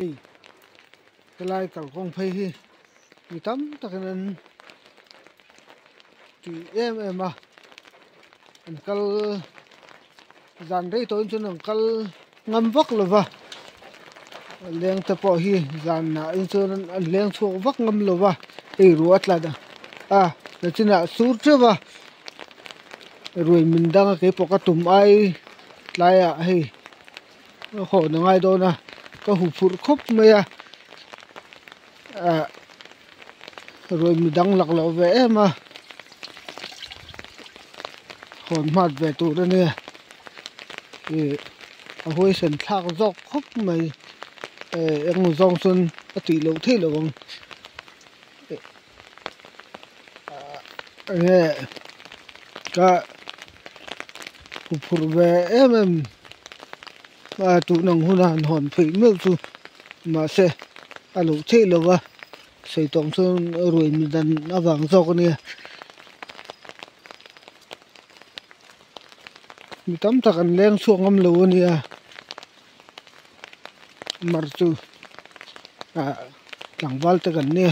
Hei helai kalkawng phei hi mi tam takin an tih em em a an kal zan rei tawhin chuan an kal ngam vak lo va leng te pawh hi zanah hi chuan an leng chhuak vak ngam lo va hei ruah a tla a nachinah a sur teuh va ruai min dang a keipawh ka tum ai tlaiah hei. A hawn a ngai dawn a ka hu phurh khawp mai a ah ruai midang lak loh ve em a hawn hmat ve tur a nia ih a huaisen thlak zawk khawp mai eh engmaw zawng chuan a tih loh theih loh ang enge ka huphurh ve em em a tun ang huna han hawn theih meuh chu mahse a loh theih lo va sawi tawng chuan ruai mi dan avang zawk a nia mi tam tak an leng chhuak ngam lo a nia mar chu ah tlangval te kan nia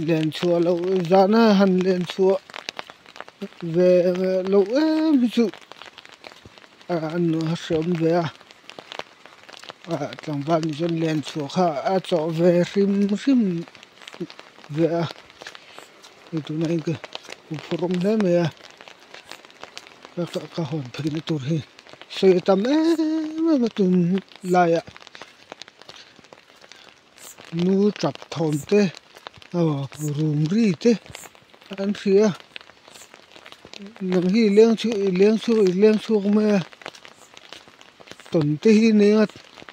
len chhuah loh zana han len chhuah ve loh em hi chu a hreawm ve a ah tlangval ni chuan len chhuah kha a chawh ve hrim hrim ve a hei tunah hian ka huphurh awm hle mai a ka hawn phei na tur hi sawi a tam em em a tun laiah nu tap thawm te aw rum ri te an hria a nang hi i leng chhuak i leng chhuak i leng chhuak mai a tawn te hi nia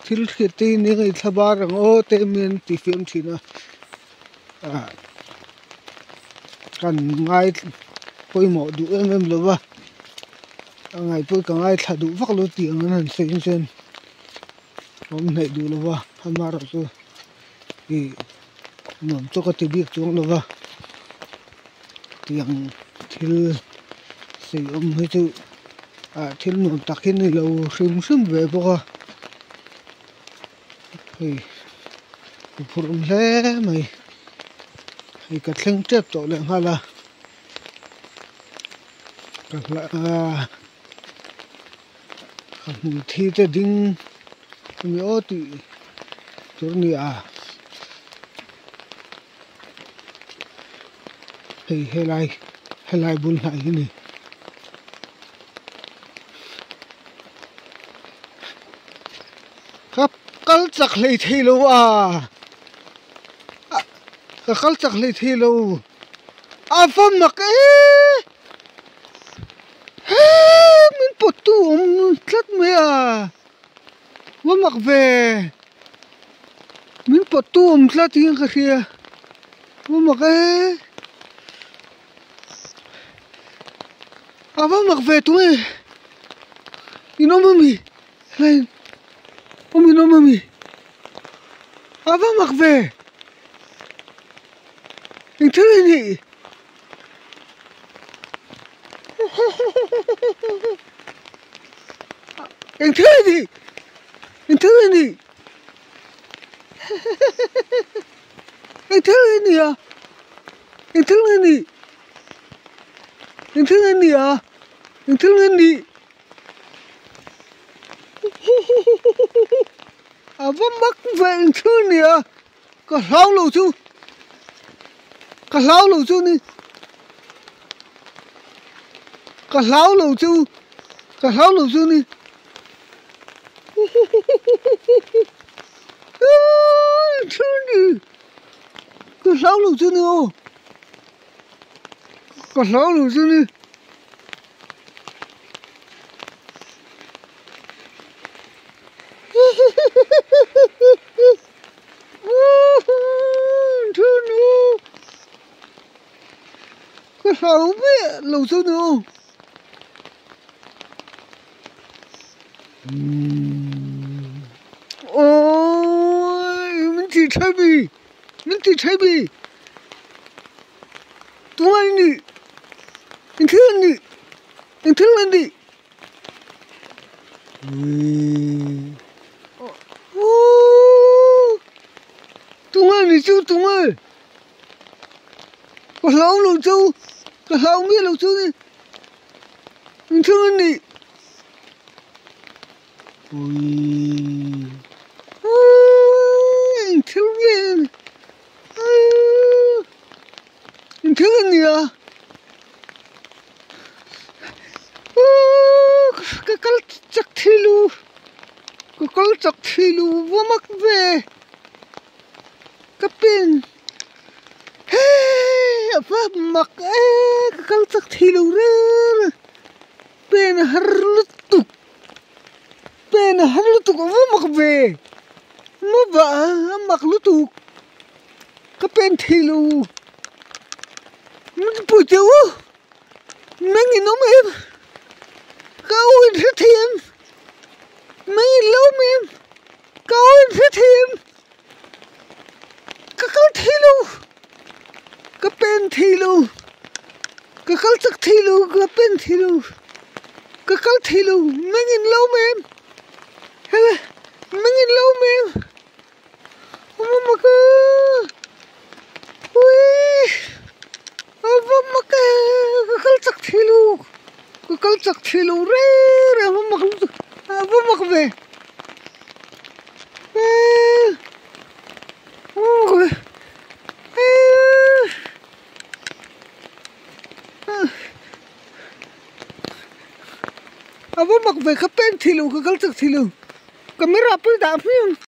thil hriat te hi nia i thla bar ang aw te mi an ti fiam thin a ah kan ngai pawimawh duh em em lo va a ngaihpawh ka ngaithla duh vak lo tih ang an han sawi chuan awm hnaih duh lo va amaherawhchu ih nuam chu ka ti bik chuang lo va tiang thil sawi awm hi chu ah thil nuam tak hi a ni lo hrim hrim ve bawk a hei huphurh awm hle mai hei ka thleng tep tawh leh nghal a ka hla ka hmui thi te ding ani aw tih tur a ni a hei helai helai bul hnai hi a ni. Ka kal chak hlei thei lo a ka kal chak hlei thei lo a va mak e he min pawt tu awm tlat mai a va mak ve min pawt tu awm tlat hian ka hria va mak e a va mak ve tunge in awm ami helai awm in awm ami a va mak ve eng thil nge ni eng thil nge ni eng thil nge ni eng thil nge ni a. Eng thil nge ni? Eng thil nge ni a? Eng thil nge ni? A va mak ve eng thil ni a? Ka hlau lo chu. Ka hlau lo chu ni. Ka hlau lo chu. Ka hlau lo chu ni. Eng thil ni? Ka hlau lo chu ni aw ka hlau lo chu ni ka hlau miah lo chu ni aw awii min tih tha mi min tih tha mi tunge i nih eng thil an nih eng thil an nih awii. Tunge ni chu tunge? Ka hlau lo chu ka hlau miah lo chu ni engthil nge nih? Ui engthil nge engthil nge nia? Ka kal chak thei lo ka kal chak thei lo va mak ve. Ka pen hei a va mak e ka kal chak thei lo reng a pen a har lutuk pen a har lutuk a va mak ve maw vah a mak lutuk ka pen thei lo min pui teh u meng in awm em ka u in hre thei em meng in lo awm em. Ka awm hrethiam, ka kal thei lo, ka pen thei lo, ka kal chak thei lo, ka pen thei lo, ka kal thei lo, meng in lo awm em? Hele, meng in lo awm em? A va mak a, ui, a va mak e, ka kal chak thei lo, ka kal chak thei lo reng reng, a va mak lutuk, a va mak ve. A va mak ve kha pen thei lo ka kal chak thei lo camera pawh i dah hmiang.